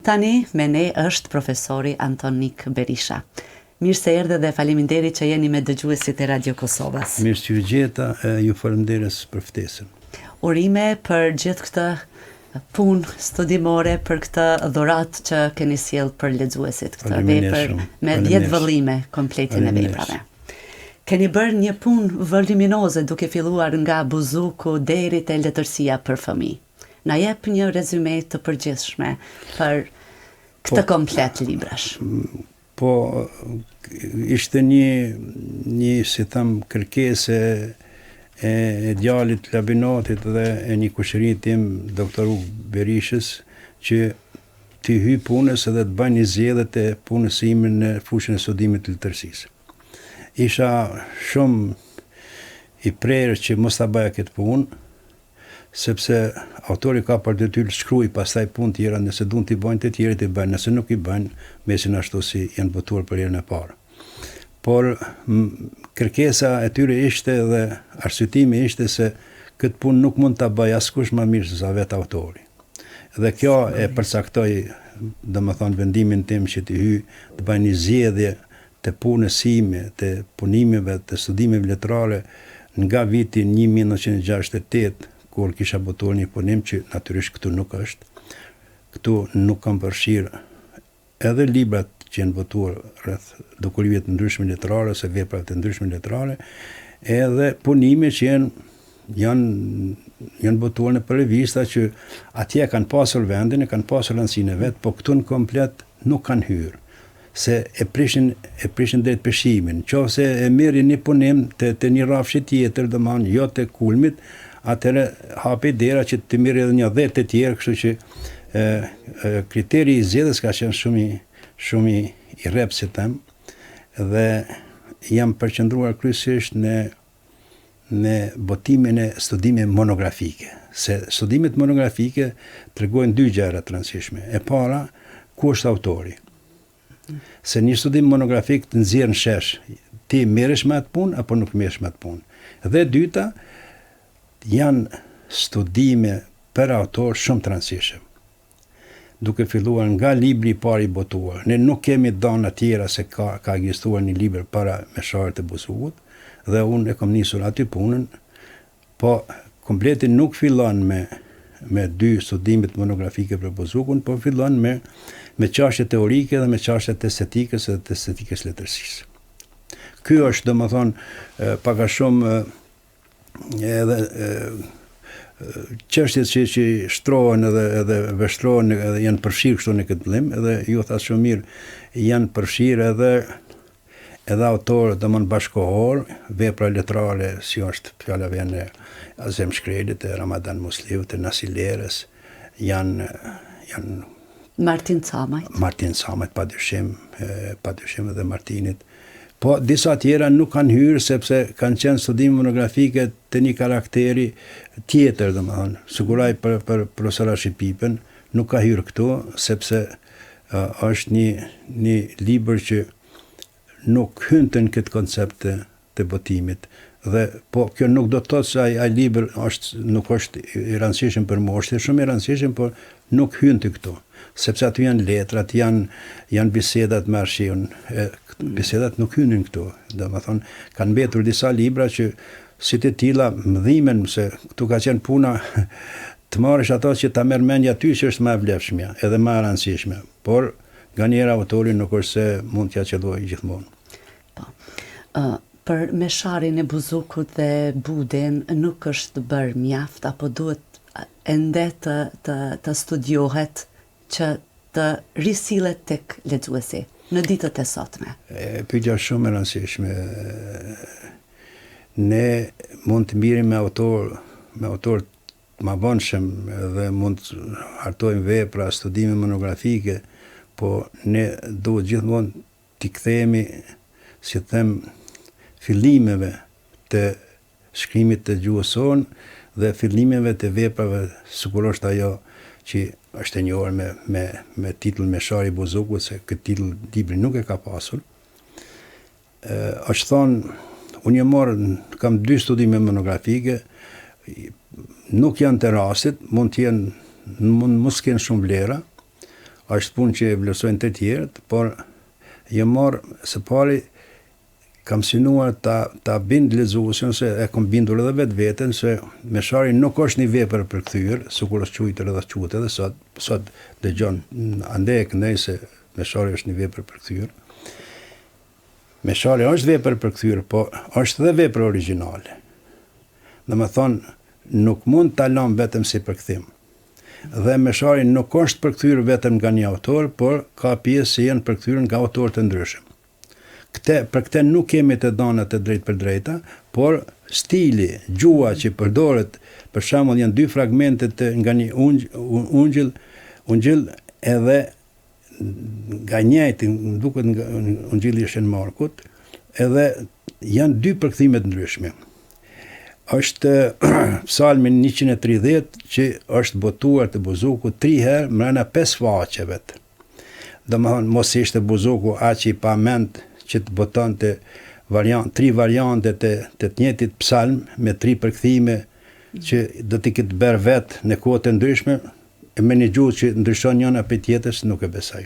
Tani me ne është profesori Anton Nikë Berisha. Mirë se erdhe dhe faleminderit që jeni me dëgjuesit e Radio Kosovës. Mirë se ju gjeta e ju faleminderit për ftesën. Urime për gjithë këtë punë studimore, për këtë dhuratë që keni sjellë për lexuesit, këtë vepër me 10 vëllime kompletin e veprave. Keni bërë një punë voluminoze duke filluar nga Buzuku deri te letërsia për fëmijë. Na jep një rezyme të përgjithshme për këtë po, komplet librash. Po, ishte një, një si them, kërkesë e, e djalit Labinotit dhe e një kushërit tim, doktor Ukë Berishës, që t'i hyj punës edhe të bëj një zgjedhje të punës sime në fushën e studimit të letërsisë. Isha shumë i prerë që mos ta bëja këtë punë, sepse autori ka për detyrë të shkruajë pastaj punë tjera nëse duan t'i bëjnë të tjerët i bëjnë nëse nuk i bëjnë mbesin ashtu si janë botuar për herën e parë por kërkesa e tyre ishte dhe arsyetimi ishte se këtë punë nuk mund ta bëjë askush më mirë se sa vetë autori. Dhe kjo e përcaktoi, domethënë vendimin tim që t'i hyj të bëj një zgjedhje të punës sime, të punimeve, të studimeve letrare nga viti 1968, kur kisha botuar një punim që natyrisht këtu nuk është. Këtu nuk kam përfshirë edhe librat që janë botuar rreth dukurive të ndryshme letrare ose veprave të ndryshme letrare, edhe punime që janë janë janë botuar nëpër revista që atje kanë pasur vendin, e kanë pasur rëndësinë e vet, po këtu në komplet nuk kanë hyrë se e prishin e prishin drejtpeshimin. Qoftë se e merr një punim të të një rrafshi tjetër, domethënë jo të kulmit, atëherë hapej dera që të merr edhe një dhjetë të tjerë, kështu që e, e kriteri i zgjedhjes ka qenë shumë i shumë i, i rreptë, si them, dhe jam përqendruar kryesisht në në botimin e studimeve monografike, se studimet monografike tregojnë dy gjëra të rëndësishme. E para, ku është autori? Se një studim monografik të nxjerr në shesh, ti merresh me atë punë apo nuk merresh me atë punë. Dhe e dyta, janë studime për autor shumë të rëndësishëm. Duke filluar nga libri i parë i botuar. Ne nuk kemi dhëna tjera se ka ka ekzistuar një libër para Mesharit të Buzukut dhe unë e kam nisur aty punën, po kompleti nuk fillon me me dy studimet monografike për Buzukun, po fillon me me çështje teorike dhe me çështje të estetikës dhe të estetikës letërsisë. Ky është, domethënë, pak a shumë edhe çështjet që që shtrohen edhe edhe vështrohen edhe janë përfshirë kështu në këtë vëllim edhe ju thatë shumë mirë janë përfshirë edhe edhe autorë domethënë bashkëkohor, vepra letrare si është fjala vjen e Azem Shkrelit, e Ramadan Musliut, e Nasi Lerës, janë janë Martin Camajt. Martin Camajt pa dyshim, pa dyshim edhe Martinit. Po disa tjera nuk kanë hyrë sepse kanë qenë studime monografike të një karakteri tjetër, domethënë, sikur ai për për profesor Rashit Pipën nuk ka hyrë këtu sepse është një një libër që nuk hynte në këtë koncept të të botimit dhe po kjo nuk do të thotë se ai ai libër është nuk është i rëndësishëm për mua, është shumë i rëndësishëm, por nuk hynte këtu, sepse aty janë letrat, janë janë bisedat me Arshiun, e bisedat nuk hynin këtu. Domethënë kanë mbetur disa libra që si të tilla më dhimen se këtu ka qenë puna të marrësh ato që ta merr mendja ty që është më e vlefshmja, edhe më e rëndësishme, por nganjëherë autori nuk është se mund t'ia qëllojë gjithmonë. Po. Ë për Mesharin e Buzukut dhe Budin nuk është bërë mjaft apo duhet ende të të të studiohet që të risillet tek lexuesi në ditët e sotme? E, pyetja është shumë e rëndësishme. Ne mund të merremi me autor, me autor të mëvonshëm dhe mund të hartojmë vepra, studime monografike, po ne duhet gjithmonë t'i kthehemi, si të them, fillimeve të shkrimit të gjuhës sonë dhe fillimeve të veprave sikur është ajo që është e njohur me me me titull Meshari i Buzukut se këtë titull libri nuk e ka pasur. Ë është thonë unë jam marrë kam dy studime monografike nuk janë të rastit, mund të jenë mund mos kenë shumë vlera. Është punë që e vlerësojnë të tjerët, por jam marrë së pari kam synuar ta ta bind lexuesin ose e kam bindur edhe vetveten se Meshari nuk është një vepër e përkthyer, sikur është quajtur edhe quhet edhe sot, sot dëgjon andej e këndej se Meshari është një vepër e përkthyer. Meshari është vepër e përkthyer, po është dhe vepër origjinale. Domethënë, nuk mund ta lëmë vetëm si përkthim. Dhe Meshari nuk është përkthyer vetëm nga një autor, por ka pjesë që janë përkthyer nga autorë të ndryshëm. Këtë, për këtë nuk kemi të dhëna të drejtpërdrejta, por stili, gjuha që përdoret, për shembull janë dy fragmente të nga një ungjill, ungjill edhe nga njëjti, më duket nga Ungjilli i Shën Markut, edhe janë dy përkthime të ndryshme. Është Psalmi 130 që është botuar te Buzuku tri herë mrena pesë faqeve. Domethënë, mos ishte Buzuku aq i pamend që të botonte variant, tri variante të, të të njëjtit psalm me tri përkthime që do t'i ketë bërë vetë në kohë të ndryshme, E me një gjuhë që ndryshon njëna prej tjetrës nuk e besoj.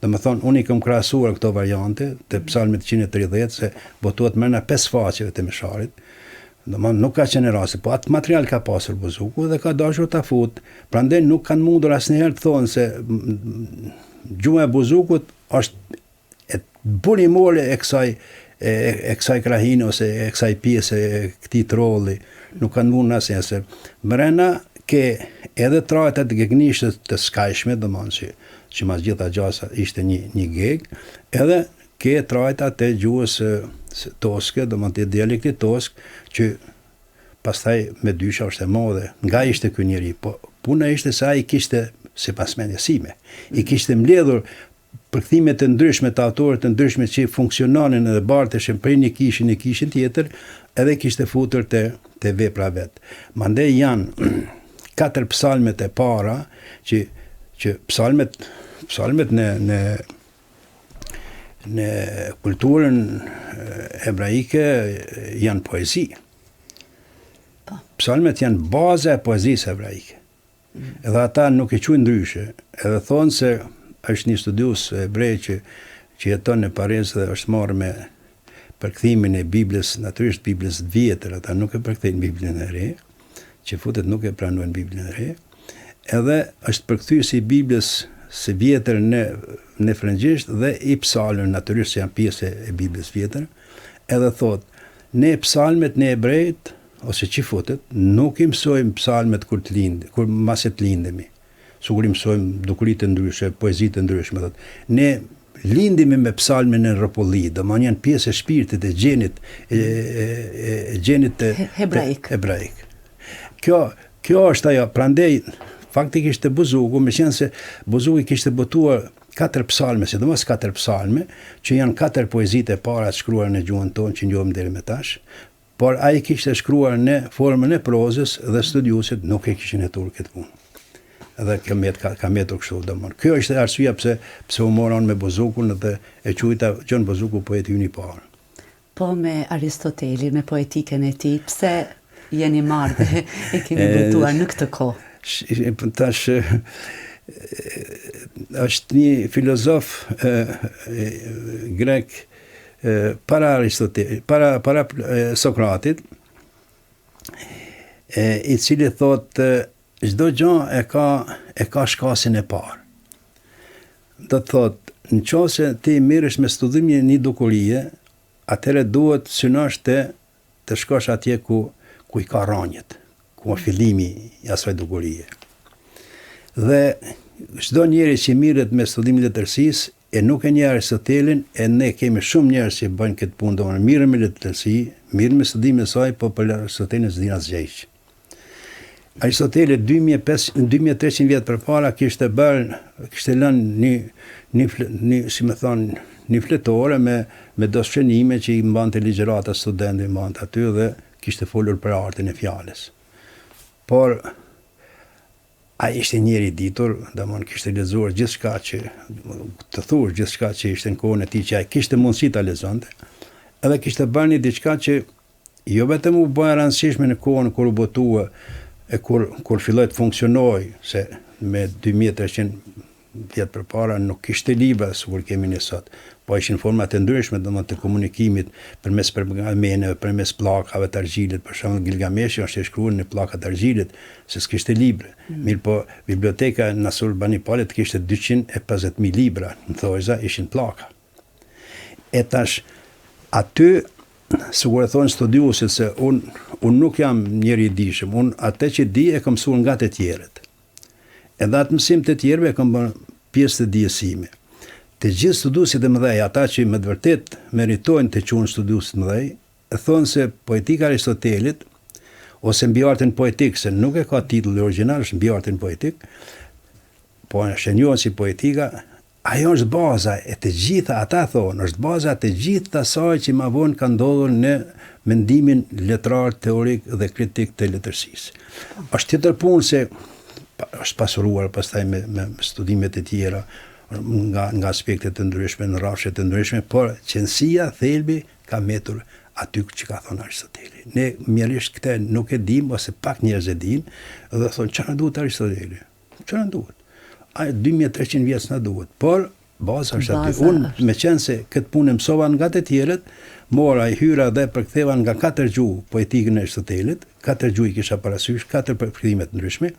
Domethënë, unë i kam krahasuar këto variante të Psalmit 130 se botohet mrena pesë faqeve të Mesharit. Domethënë, nuk ka qenë rasti, po atë material ka pasur Buzuku dhe ka dashur ta fut. Prandaj nuk kanë mundur asnjëherë të thonë se gjuha e Buzukut është e burimore e kësaj e, e kësaj krahine ose e kësaj pjese e këtij trolli nuk kanë mund asnjë se mrena ke edhe trajta të gegnishtës të skajshme, domethënë që që mas gjitha gjasa ishte një një geg, edhe ke trajta të gjuhës toske, domethënë të dialektit tosk, që pastaj mëdyshja është e madhe, nga ishte ky njeri, po puna ishte se ai kishte, sipas mendjes sime, i kishte mbledhur përkthime të ndryshme të autorëve të ndryshme që funksiononin edhe barteshin prej një kishe në kishën tjetër, edhe kishte futur te te vepra vet. Mandej janë katër psalmet e para që që psalmet psalmet në në në kulturën hebraike janë poezi. Po. Psalmet janë baza e poezisë hebraike. Edhe ata nuk e quajnë ndryshe, edhe thonë se është një studiues hebre që që jeton në Paris dhe është marrë me përkthimin e Biblës, natyrisht Biblës së vjetër, ata nuk e përkthejnë Biblën e re, çifutët nuk e pranojnë Biblën e re. Edhe është përkthyesi i Biblës së vjetër në në frëngjisht dhe i psalmeve, natyrisht se janë pjesë e Biblës së vjetër, edhe thotë, ne psalmet ne hebrejt ose çifutët, nuk i mësojmë psalmet kur të lind, kur masi të lindemi. Sikur i mësojmë dukuri të ndryshe, poezi të ndryshme, thotë. Ne lindemi me psalmin në rropulli, domethënë janë pjesë e shpirtit, e gjenit, e, e, e, e gjenit të hebraik. Të, hebraik. Kjo, kjo është ajo, prandaj faktikisht te Buzuku, meqenëse Buzuku kishte botuar katër psalme, sidomos katër psalme, që janë katër poezitë e para të shkruara në gjuhën tonë që njohim deri më tash, Por ai kishte shkruar në formën e prozës dhe studiuesit nuk e kishin hetuar këtë punë. Dhe kjo met ka, ka mbetur kështu domthon. Kjo ishte arsyeja pse pse u mora unë me Buzukun dhe e quajta Gjon Buzuku poeti ynë i parë. Po me Aristotelin, me poetikën e tij, pse jeni marrë dhe e keni botuar në këtë kohë? Tash është një filozof e, e, grek para Aristotelit, para para Sokratit, e, i cili thotë çdo gjë e ka e ka shkasin e parë. Do të thotë, në qoftë se ti merresh me studimin e një dukurie, atëherë duhet të synosh të të shkosh atje ku ku i ka rranjët, ku është fillimi i asaj dukurie. Dhe çdo njeri që merret me studimin e letërsisë e nuk e njeh Aristotelin, e ne kemi shumë njerëz që bëjnë këtë punë, domethënë merren me letërsi, merren me studimin e saj, po për Aristotelin s'dinë asgjë hiç. Aristoteli 2500 2300 vjet përpara kishte bërë, kishte lënë një një një si me thonë, një fletore me me do shënime që i mbante ligjërata studentëve i mbante aty dhe kishte folur për artin e fjalës. Por ai ishte njeri i ditur, domthon kishte lexuar gjithçka që të thuash gjithçka që ishte në kohën e tij që ai kishte mundësi ta lexonte, edhe kishte bërë një diçka që jo vetëm u bë e rëndësishme në kohën kur u botua e kur kur filloi të funksionojë se me 2300 vjet përpara nuk kishte libra sikur kemi ne sot, po ishin forma të ndryshme domethënë të komunikimit përmes pergameneve, përmes pllakave të argjilit, për shembull Gilgameshi është i shkruar në pllaka të argjilit, se s'kishte libra. Mm. Mirëpo biblioteka e Asurbanipallit kishte 250.000 libra, në thojza ishin pllaka. E tash aty sikur e thonë studiuesit se unë un nuk jam njeri i dijshëm, unë atë që di e kam mësuar nga të tjerët. Edhe atë mësim të tjerëve e kam bërë pjesë të dijes sime. Të gjithë studiuesit e mëdhej, ata që me të vërtetë meritojnë të quhen studiues të mëdhej, thonë se poetika e Aristotelit ose mbi artin poetik, se nuk e ka titullin origjinal, është mbi artin poetik, po është e njohur si poetika, Ajo është baza e të gjitha, ata thonë, është baza e të gjithë asaj që ma vonë ka ndodhur në mendimin letrar, teorik dhe kritik të letërsisë. Është tjetër punë se është pasuruar pastaj me, me studime të tjera, nga, nga aspekte të ndryshme, në rrafshe të ndryshme, por qenësia, thelbi, ka mbetur aty që ka thonë Aristoteli. Ne mjerisht këtë nuk e dim, ose pak njerëz e dinë, dhe thonë, ça na duhet Aristoteli? Ça na duhet? Ai 2300 vjet s'na duhet, por baza është aty. Unë, meqenëse këtë punë e mësova nga të tjerët, mora i hyra dhe përktheva nga katër gjuhë poetikën e Aristotelit, katër gjuhë i kisha parasysh, katër përkthime të ndryshme,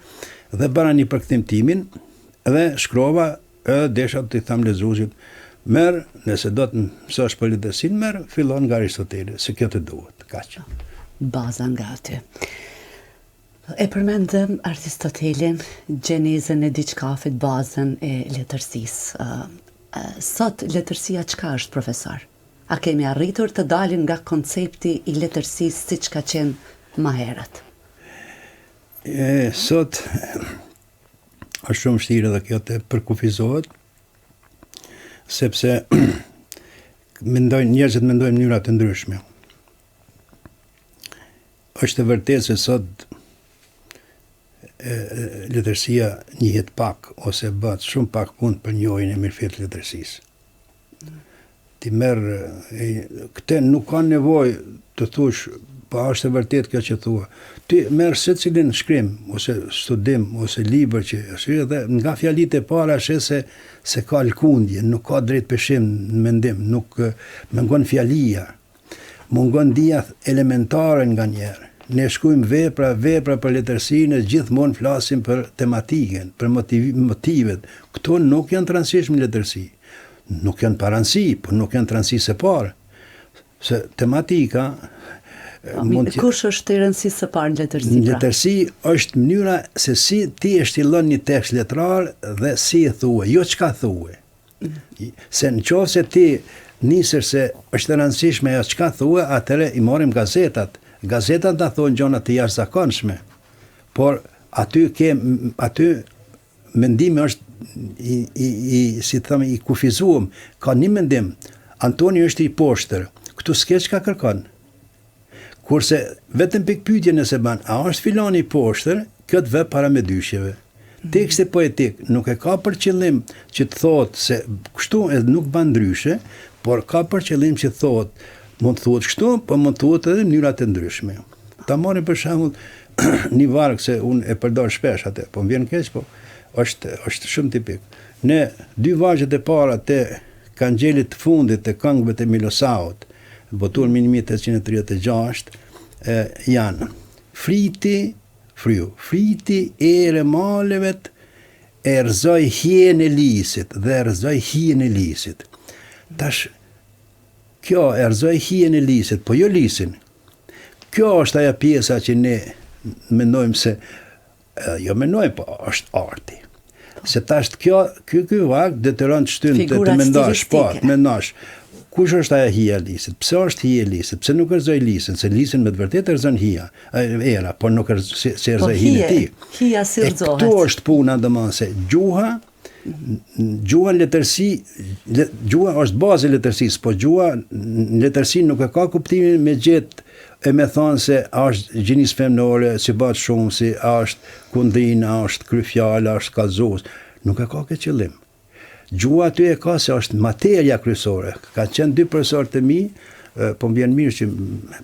dhe bëra një përkthim timin, dhe shkrova edhe desha t'i them lexuesit, merr, nëse do të mësosh për letërsinë, merr, fillon nga Aristoteli, se kjo të duhet, kaq. Baza nga aty. E përmendëm Aristotelin, gjenezën e diçkafit, bazën e letërsisë. Sot letërsia çka është profesor? A kemi arritur të dalim nga koncepti i letërsisë siç ka qenë ma herët? E, sot është shumë vështirë edhe kjo të përkufizohet, sepse mendojnë njerëzit mendojnë në mënyra të ndryshme. Është e vërtetë se sot letërsia njihet pak ose bëhet shumë pak punë për njohjen e mirëfilltë të letërsisë. Ti merr këtë nuk ka nevojë të thush po është e vërtetë kjo që thua. Ti merr secilin shkrim ose studim ose libër që është edhe nga fjalitë e para sheh se se ka lëkundje, nuk ka drejtpeshim në mendim, nuk mungon fjalia. Mungon dija elementare nganjëherë. Ne shkruajmë vepra, vepra për letërsinë e gjithmonë flasim për tematikën, për motivet. Këto nuk janë të rëndësishme në letërsi. Nuk janë pa rëndësi, por nuk janë të rëndësisë së parë. Se tematika po, mund të Kush është i rëndësisë së parë në letërsi? Pra? Në letërsi është mënyra se si ti e shtjellon një tekst letrar dhe si e thue, jo çka thue. Se në qoftë se ti nisesh se është e rëndësishme ajo çka thue, atëherë i marrim gazetat. Gazetat na thonë gjëra të jashtëzakonshme. Por aty ke aty mendimi është i, i, i si të themi i kufizuar, ka një mendim. Antoni është i poshtër. Këtu s'ke çka kërkon. Kurse vetëm pikëpyetje nëse bën, a është filani i poshtër, kjo të vë para mëdyshjeve. Teksti poetik nuk e ka për qëllim që të thotë se kështu e nuk bën ndryshe, por ka për qëllim që të thotë mund të thuhet kështu, po mund të thuhet edhe në mënyra të ndryshme. Ta marrim për shembull një varg se unë e përdor shpesh atë, po më vjen keq, po është është shumë tipik. Në dy vargjet e para të Kangjelit të fundit të këngëve të Milosaut, botuar më 1836, e, janë Fryti, fryu, fryti erë e malevet e rrëzoi hijen e lisit dhe e rrëzoi hijen e lisit. Tash kjo e rrëzoi hijen e lisit, po jo lisin. Kjo është ajo pjesa që ne mendojmë se Jo mendojmë, po është arti. Se tash kjo, ky ky varg detyron të shtyn të, të mendosh, po, të mendosh. Kush është ajo hija e lisit? Pse është hije e lisit? Pse nuk rrëzoi lisin? Se lisin me të vërtetë rrëzon hija, era, por nuk rrëzoi si, si rrëzoi po, hijen e tij. Hija si rrëzohet. Këtu është puna domethënë se gjuha Gjuha në letërsi, gjuha është bazë e letërsisë, po gjuha në letërsi nuk e ka kuptimin me gjet e me thonë se a është gjinisë femnore, si bëhet shumë, si a është kundrin, a është kryefjalë, a është kallëzues. Nuk e ka këtë qëllim. Gjuha aty e ka se është materia kryesore. Ka qenë dy profesorë të mi. Po më vjen mirë që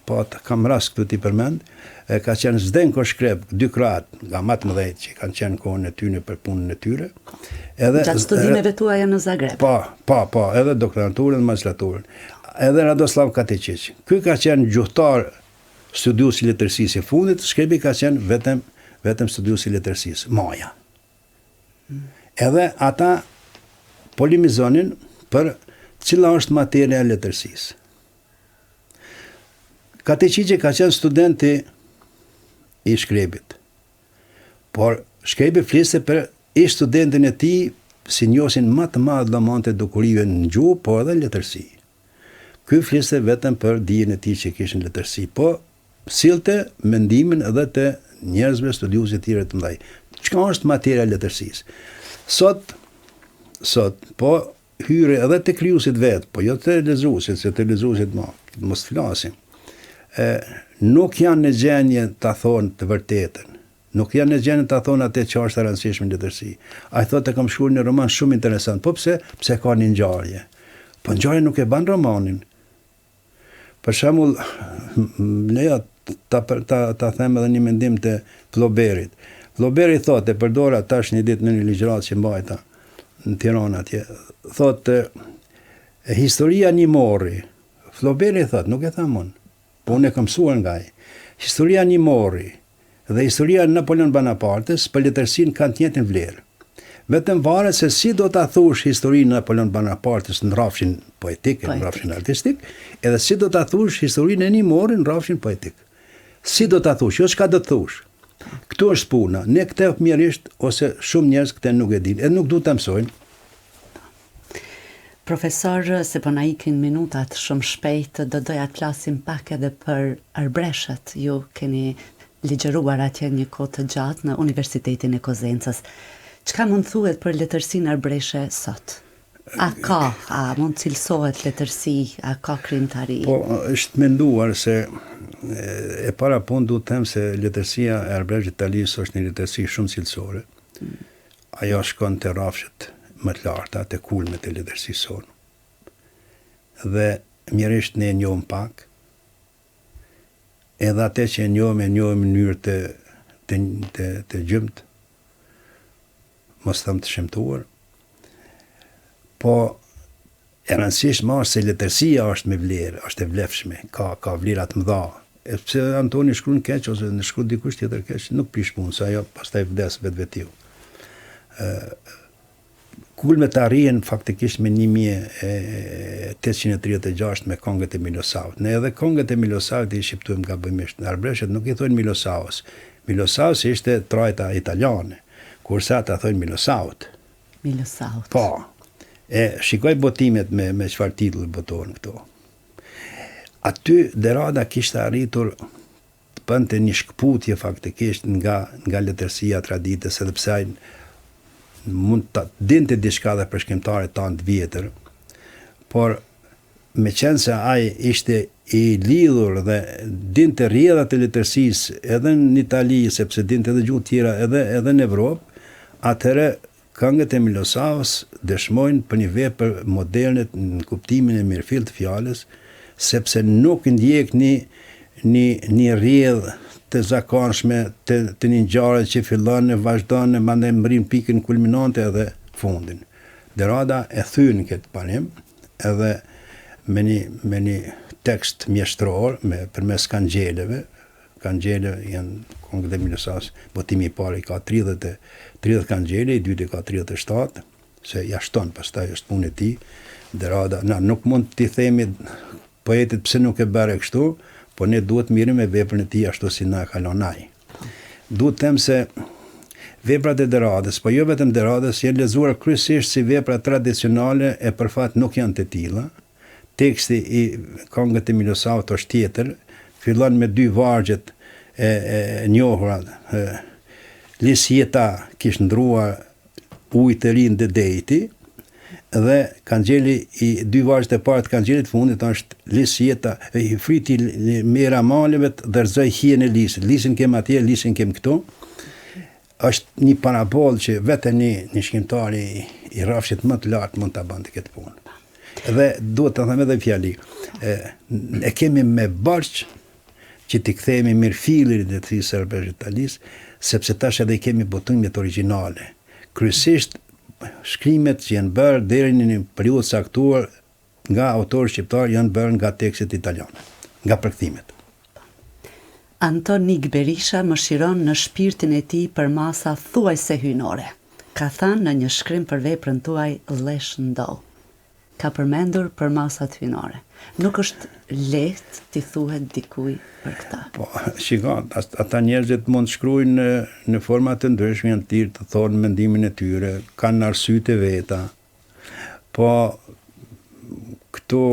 po atë kam rast këtu t'i përmend, ka qenë Zdenko Shkreb, dy kroat nga më të mëdhenjtë që kanë qenë kohën e tyre për punën e tyre. Edhe gjatë studimeve tuaja në Zagreb. Po, po, po, edhe doktoraturën dhe magistraturën. Edhe Radoslav Kateqiq. Ky ka qenë gjuhëtar studiues i letërsisë i fundit, Shkrebi ka qenë vetëm vetëm studiues i letërsisë, Maja. Edhe ata polemizonin për cila është materia e letërsisë. Kateqiqi ka qenë studenti i Shkrebit. Por Shkrebi fliste për ish studentin e tij si njohësin më të madh domethënë të dukurive në gjuhë, po edhe në letërsi. Ky fliste vetëm për dijen e tij që kishte në letërsi, po sillte mendimin edhe të njerëzve studiuesve të tjerë të mëdhenj. Çka është materia e letërsisë? Sot sot po hyre edhe te krijuesit vetë, po jo te lexuesit, se te lexuesit më mos të flasim. E nuk janë në gjendje ta thonë të vërtetën. Nuk janë në gjendje ta thonë atë që është e rëndësishme në letërsi. Ai thotë kam shkruar një roman shumë interesant. Po pse? Pse ka një ngjarje. Po ngjarja nuk e bën romanin. Për shembull, më lejo ta ta ta them edhe një mendim të Floberit. Floberi thotë, e përdora tash një ditë në një ligjëratë që mbajta në Tiranë atje. Thotë historia një morri. Floberi thotë, nuk e them unë. Po unë e kam mësuar nga ai. Historia një morri dhe historia e Napoleon Bonapartes për letërsinë kanë të njëjtën vlerë. Vetëm varet se si do ta thuash historinë e Napoleon Bonapartes në rrafshin poetik, në rrafshin artistik, edhe si do ta thuash historinë e një morri në rrafshin poetik. Si do ta thuash, jo çka do të thuash. Këtu është puna. Ne këtë mjerisht ose shumë njerëz këtë nuk e dinë, edhe nuk duhet ta mësojnë. Profesor, se po na ikin minutat shumë shpejt, do doja të flasim pak edhe për arbëreshët. Ju keni ligjëruar atje një kohë të gjatë në Universitetin e Kozencës. Çka mund të thuhet për letërsinë arbëreshe sot? A ka, a mund të cilësohet letërsi, a ka krijimtari? Po, është menduar se e para punë duhet të them se letërsia e arbëreshëve të Italisë është një letërsi shumë cilësore. Mm. Ajo shkon te rrafshet më të larta, te kulmet e letërsisë sonë. Dhe mjerisht ne e njohim pak, edhe atë që e njohim, e njohim në mënyrë të të të, të gjymtë, mos them të shëmtuar. Po E rëndësishme është se letërsia është me vlerë, është e vlefshme, ka ka vlera të mëdha. E pse Antoni shkruan keq ose në shkruan dikush tjetër keq, nuk prish punë, se ajo pastaj vdes vetvetiu. Ë kulmet arrihen faktikisht me 1836 me këngët e Milosavit. Ne edhe këngët e Milosavit i shqiptuam gabimisht. Në arbëreshët nuk i thonë Milosavës. Milosavës ishte trajta italiane, kurse ata thonë Milosaut. Milosaut. Po. E shikoj botimet me me çfarë titulli botohen këto. Aty De Rada kishte arritur të bënte një shkëputje faktikisht nga nga letërsia e traditës, edhe pse ai mund ta dinte diçka dhe për shkrimtarët tanë të vjetër, por meqenëse ai ishte i lidhur dhe dinte rrjedhat e letërsisë edhe në Itali, sepse dinte edhe gjuhë tjera edhe edhe në Evropë, atëherë këngët e Milosavës dëshmojnë për një vepër moderne në kuptimin e mirëfilltë të fjalës, sepse nuk ndjek një një një rrjedhë të zakonshme të të një ngjarje që fillon e vazhdon e mandej mbërrin pikën kulminante edhe fundin. De Rada e thyen këtë parim, edhe me një me një tekst mjeshtëror me përmes kangjeleve, kangjele janë këngët e Milosavës, botimi i parë i ka 30 30 kangjele, i dyti ka 37, se ja shton pastaj është punë e tij. De Rada, na nuk mund t'i themi poetit pse nuk e bëre kështu, po ne duhet merremi me veprën e tij ashtu si na e ka lënë ai. Duhet të them se veprat e De Radës, po jo vetëm De Radës, janë lexuar kryesisht si vepra tradicionale e për fat nuk janë të tilla. Teksti i Këngët e Milosavit është tjetër, fillon me dy vargjet e, e njohura, e, Lis jeta kish ndruar ujë të ri në dejti dhe kangjeli i dy vargjet e para të kangjelit të fundit është lis jeta i fryti era maleve dhe rrëzoi hijen e lisit. Lisin kem atje, lisin kem këtu. Është një parabolë që vetëm një, një shkrimtar i, i rrafshit më të lartë mund ta bënte këtë punë. Dhe duhet të them edhe fjali. E, e kemi me borxh që t'i kthehemi mirëfilli letërsisë serbe të Italisë, sepse tash edhe i kemi botimet origjinale. Kryesisht shkrimet që janë bërë deri në një periudhë të caktuar nga autorë shqiptarë janë bërë nga tekstet italiane, nga përkthimet. Anton Nikë Berisha mëshiron në shpirtin e tij përmasa thuajse hyjnore. Ka thënë në një shkrim për veprën tuaj Llesh Ndou. Ka përmendur përmasat hyjnore. Nuk është lehtë t'i thuhet dikujt për këtë. Po, shiko, ata njerëzit mund të shkruajnë në në forma të ndryshme, janë të lirë të thonë mendimin e tyre, kanë arsyet e veta. Po, këtu,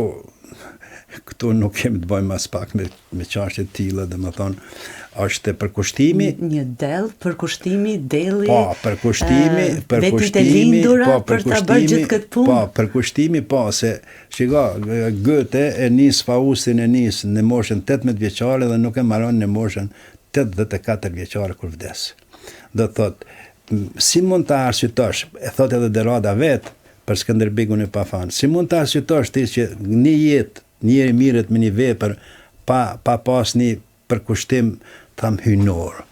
këtu nuk kemi të bëjmë aspak me, me çashtje të tilla, domethënë, është përkushtimi. Një dell, përkushtimi, delli, po, përkushtimi, përkushtimi, po, për ta bërë gjithë këtë punë. Po, përkushtimi, po, se, shiko, Goethe e nis Faustin e nis në moshën 18 vjeçare dhe nuk e maron në moshën 84 vjeçare kur vdes. Do të thotë, Si mund ta arsyetosh, e thotë edhe De Rada vetë për Skënderbegun e pafan, si mund ta arsyetosh ti që një jetë njeri mirret me një vepër pa pa pas një përkushtim tham hyjnor.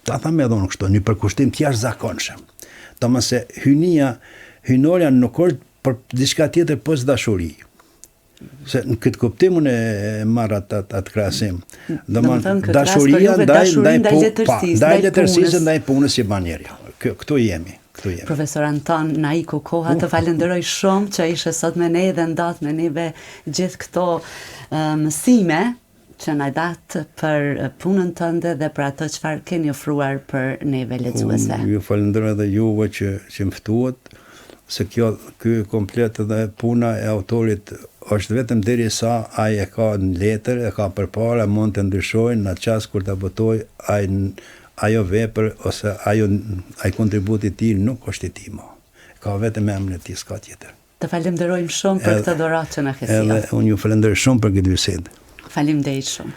Ta tham edhe unë kështu, një përkushtim të jashtëzakonshëm. Domethënë se hyjnia, hyjnorja nuk është për diçka tjetër pos dashuri. Se në këtë kuptim unë e marr atë atë atë krahasim. Domethënë dashuria ndaj ndaj ndaj letërsisë, ndaj letërsisë, ndaj punës që bën njeriu. Kë, këtu jemi, këtu jemi. Profesor Anton, na iku koha, të falenderoj shumë që ishe sot me ne dhe ndatë me neve gjithë këto mësime që na dhatë për punën tënde dhe për ato çfarë keni ofruar për neve lexuesve. Unë ju falenderoj edhe juve që që më ftuat, se kjo ky komplet edhe puna e autorit është vetëm derisa ai e ka në letër, e ka përpara, mund të ndryshojë në atë çast kur ta botojë ai ajo vepër ose ajo ai kontribut i tij nuk është i tij më. Ka vetëm emrin e tij, s'ka tjetër. Të falenderojmë shumë për këtë dhuratë që na ke sjellë. Edhe unë ju falenderoj shumë për këtë bisedë. Faleminderit shumë.